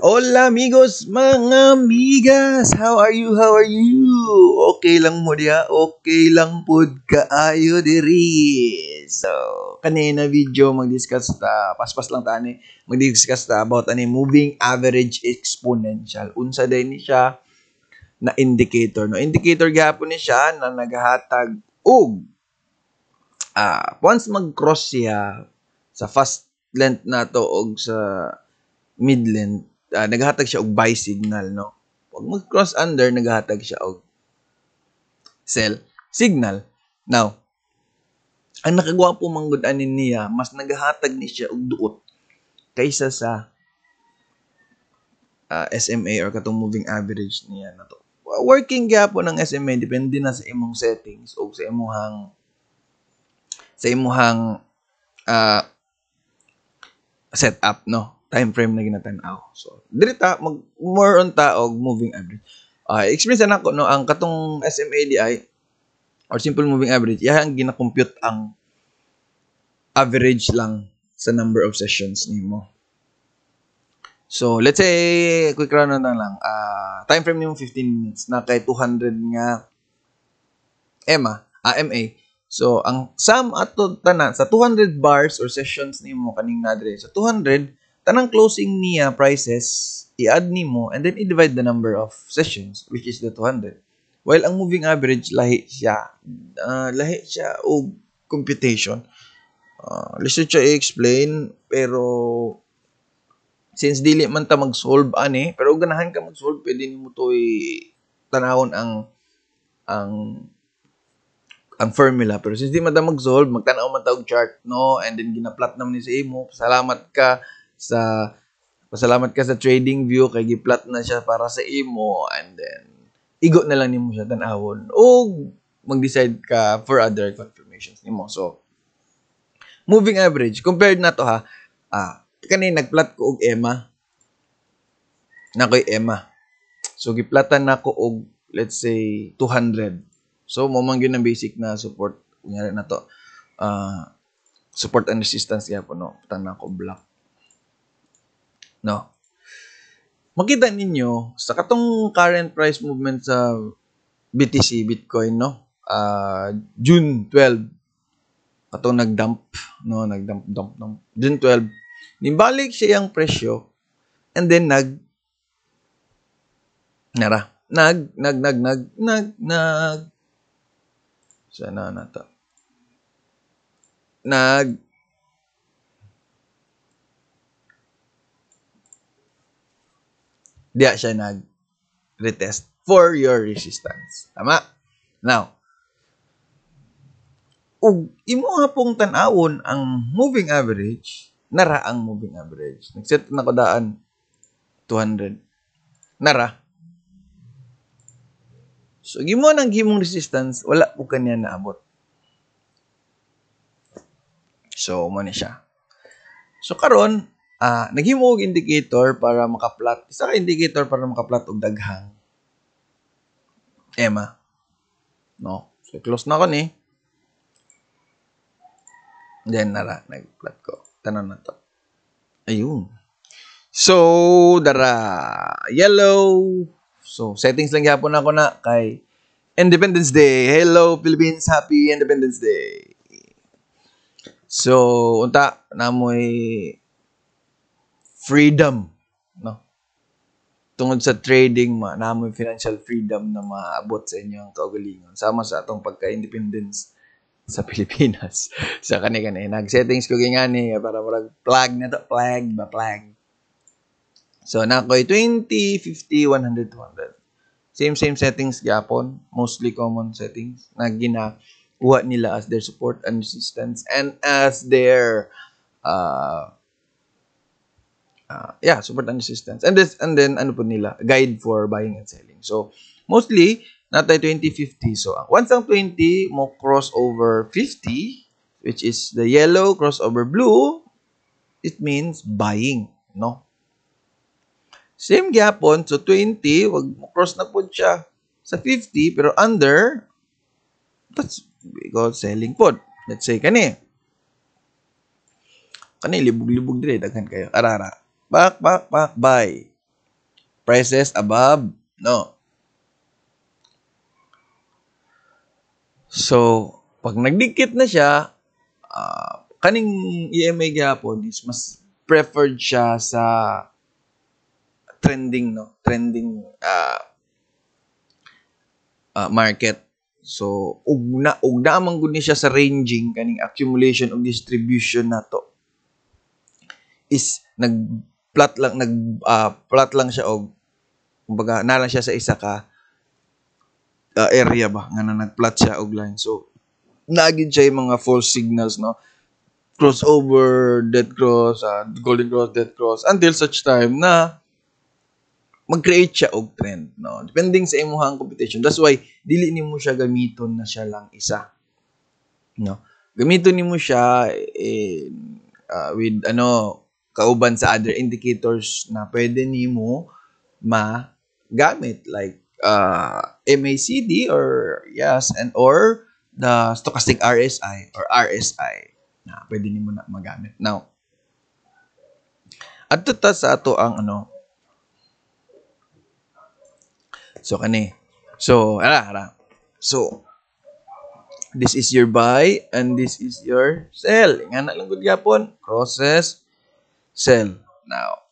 Hola, amigos, mga amigas! How are you? How are you? Okay lang mo diya? Okay lang pud kaayo diri. So, kanina video mag-discuss ta, paspas lang ta ani, mag-discuss ta about ani moving average exponential. Unsa day ni siya na indicator, no? Indicator gyapon ni siya na nagahatag og once mag-cross siya sa fast length nato og sa mid length, naghatag siya og buy signal, no? Pag mag-cross under, naghatag siya og sell signal. Now, ang nakagwapo manggod ani niya, mas naghatag ni siya og duot kaysa sa SMA or katong moving average niya na to. Working gyapon ang SMA, depende na sa imong settings o sa imuhang setup, no? Time frame na ginatan-aw. So, diri ta mag more on ta og moving average. Experience na nako, no, ang katong SMADI or simple moving average, iyang gina-compute ang average lang sa number of sessions nimo. So, let's say quick run na lang. Time frame nimo 15 minutes na kay 200 nga EMA, AMA. So, ang sum ato tanan sa 200 bars or sessions nimo kaning nadre. So, 200 tanang closing niya prices i-add nimo and then i-divide the number of sessions, which is the 200. While ang moving average, lahi siya. Lahi siya og computation. Lisod siya i-explain, pero since dili man ta mag-solve ani, pero ganahan ka mag-solve, pwede nimo to i-tanawon ang formula. Pero since di man ta mag-solve, magtan-aw man ta og chart, no? And then gina-plot naman ni sa imo. Pasalamat ka sa trading view kay gi-plot na siya para sa imo, and then igo na lang nimo siya tan-awon o mag-decide ka for other confirmations nimo. So, moving average, compared na to ha, kani nagplot ko og EMA. Nakoy EMA. So, giplatan nako og let's say 200. So, mo man gyud ang basic na support kunyari na to. Support and resistance gyapon, no. Tan nako block. No. Makita ninyo sa katong current price movement sa BTC, Bitcoin, no? June 12 katong nagdump, no, nagdump dump dump. June 12 nibalik siya ang presyo and then nag nara nag nag nag nag nag nag sana na to nag diya siya nag-retest for your resistance. Tama? Now, ug imo nga pong tan-awon ang moving average, nara ang moving average. Nag-set na ko daan 200. Nara. So, gimo nang gimong resistance, wala po kanya naabot. So, mo ni siya. So, karon naghimo og indicator para makaplot. Isa ka indicator para makaplot og daghang EMA. No? So, close na ko ni. Then, nara, nag-plot ko. Tanan na to. Ayun. So, dara. Yellow. So, settings lang gyapon ako na kay Independence Day. Hello, Philippines. Happy Independence Day. So, unta, namoy freedom, no? Tungod sa trading, ma, namoy financial freedom na maabot sa inyong kaugalingon. Sama sa atong pagka-independence sa Pilipinas. Sa kani-kani. Nag-settings ko gingani para murag plug na to. Plug ba? Plug. So, nakoy 20, 50, 100, 200. Same, same settings gyapon. Mostly common settings na ginakuha nila as their support and resistance and as their yeah, support and resistance. And this, and then, ano po nila, guide for buying and selling. So, mostly, natay 20, 50. So, once ang 20 mo cross over 50, which is the yellow cross over blue, it means buying, no? Same gyapon, so 20, wag mo cross na po siya sa 50, pero under, that's we call selling po. Let's say, kani. Kani, libog-libog dire, daghan kayo. Arara. Back, back, back, buy. Prices above, no. So, pag nagdikit na siya, kaning EMA gihapon is mas preferred siya sa trending, no? Trending market. So, ug na man gud ni siya sa ranging kaning accumulation ug distribution nato is nag-plot lang, nag plot lang siya og kumbaga na lang siya sa isa ka area ba nga na nag-plot siya og line. So, naagid siya yung mga false signals, no? Crossover, dead cross, golden cross, dead cross, until such time na mag-create siya og trend, no? Depending sa imuhang computation. That's why dili nimo siya gamiton na siya lang isa, no? Gamiton nimo siya in, with ano, kauban sa other indicators na pwede nimo magamit like MACD or yes and or the stochastic RSI or RSI na pwede nimo na magamit. Now, adto ta sa ato ang ano. So kani. So ara ara. So this is your buy and this is your sell. Ingana lang gud gyapon, crosses, sell. Now,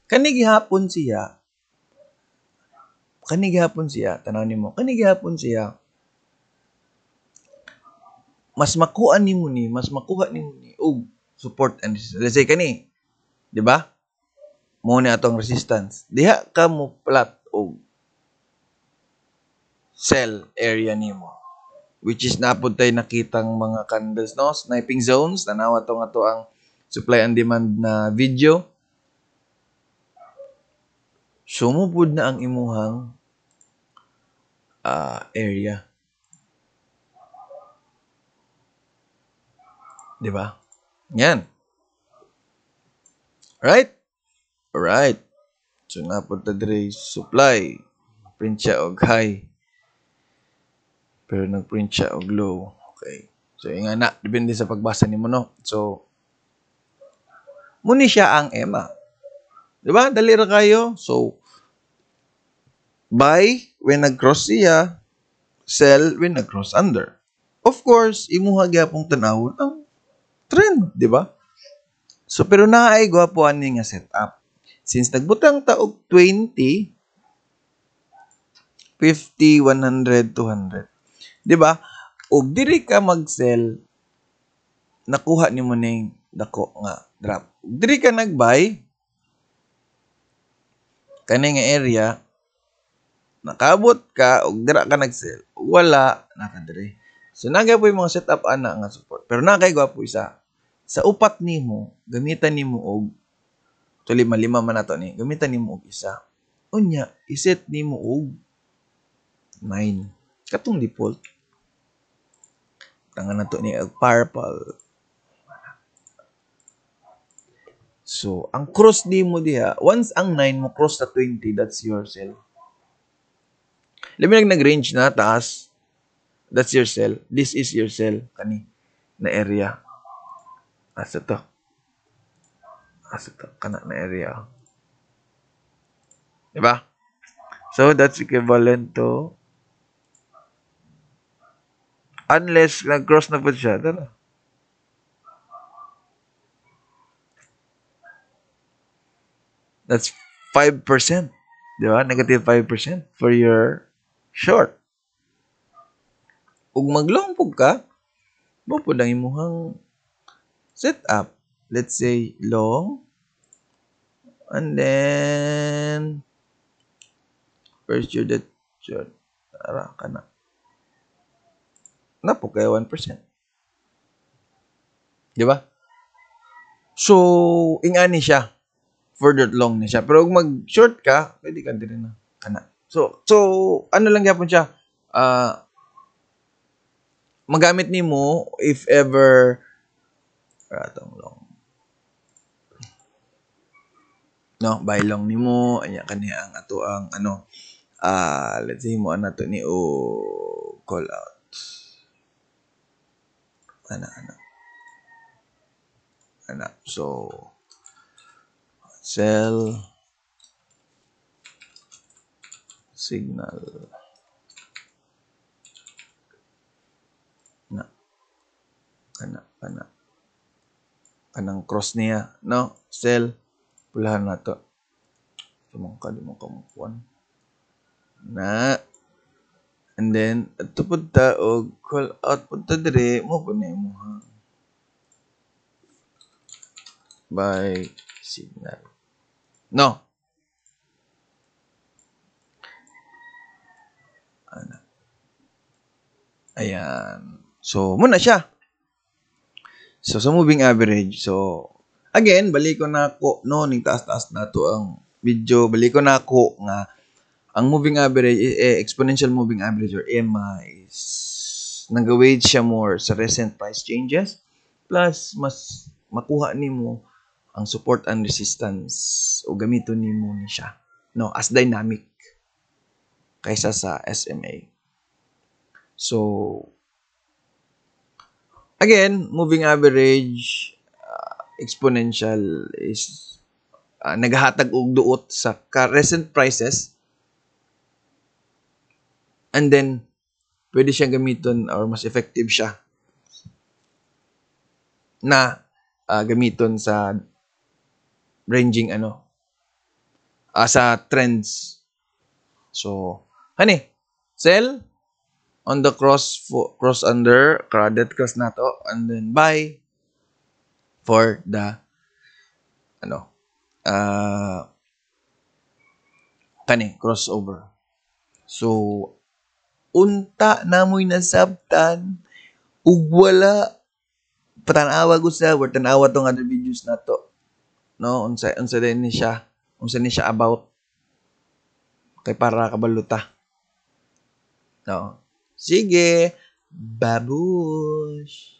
kani gihapon siya. Kani gihapon siya, tan-aw nimo. Kani gihapon siya. Mas makuha nimo ni, mas makuha nimo ni og support and resistance. Let's say kani, di ba? Mo ni atong resistance. Diha ka mo plot og sell area nimo, which is napod tay nakitang mga candles, no? Sniping zones. Tanawa tong ato ang supply and demand na video. Sumupod na ang imuhang area. Di ba? Yan. Right? Alright. So, napunta dire supply. Print siya og high. Pero nag-print siya og low. Okay. So, yung nga na. Depende sa pagbasa nimo, no? So, muni siya ang EMA. Di ba? Dali ra kayo. So, buy when nag-cross siya, sell when nag-cross under. Of course, imuha gyapong tan-awon ang trend, di ba? So, pero naay gwapo ani nga setup. Since nagbutang ta og 20, 50, 100, 200. Di ba? Og diri ka mag-sell, nakuha nimo ning dako nga drop. Og diri ka nag-buy, kani nga area, nakabot ka, og dira ka nag-sell. Og wala, nakadiri. So, naga po yung mga setup ana nga support. Pero nakay gwapo isa. Sa upat nimo, gamitan nimo og to lima, lima man nato ni. Gamitan nimo og isa. Unya, iset nimo og 9. Katong default. Tangan nato ni og purple. So, ang cross nimo diha, once ang 9 mo cross sa 20, that's your sell. Labi nag-range na taas. That's your sell. This is your sell kani na area. Asa to? Asa to? Kana na area. Diba? So, that's equivalent to, unless nag-cross na po siya, tara. That's 5%. Diba? Negative 5% for your short. Ug mag-long pug ka, mo pud ang imuhang setup. Let's say long, and then first year that short, ara ka na. Napo kay 1%. Di ba? So, ingani siya. Further long ni siya. Pero kung mag-short ka, pwede ka din na. Kana. So, ano lang gyapon siya? Magamit nimo if ever atong long. No, buy long nimo anya kani ang ato ang ano, let's say mo ana to ni o call out. Ana ana. Ana. So sell. Signal. Na. Kana, kana. Kanang cross niya, no? Sell. Pulahan na to. Sumangka, di mo kamukuan. Na. And then, ato pud ta og call out pud ta dire, mo pud na imuha. Buy signal. No. Ana. Ayan. So, muna siya. So, sa moving average. So, again, balik ko na ako, no, ning taas-taas na to ang video. Balik ko na ako nga ang moving average, exponential moving average or EMA is nag-weight siya more sa recent price changes. Plus, mas makuha nimo ang support and resistance o gamiton nimo ni siya, no, as dynamic kaysa sa SMA. So, again, moving average, exponential is naghahatag og duot sa recent prices. And then, pwede siyang gamiton or mas effective siya na gamiton sa ranging ano, sa trends. So, hani, sell on the cross, cross under, credit cross na to, and then buy for the ano, kani, crossover. So, unta namoy nasabtan ug wala patanawa gud sa or tanawa tong other videos na to, no? Unsa din ni siya, unsa ni siya about kay para kabaluta, no? Sige, babush.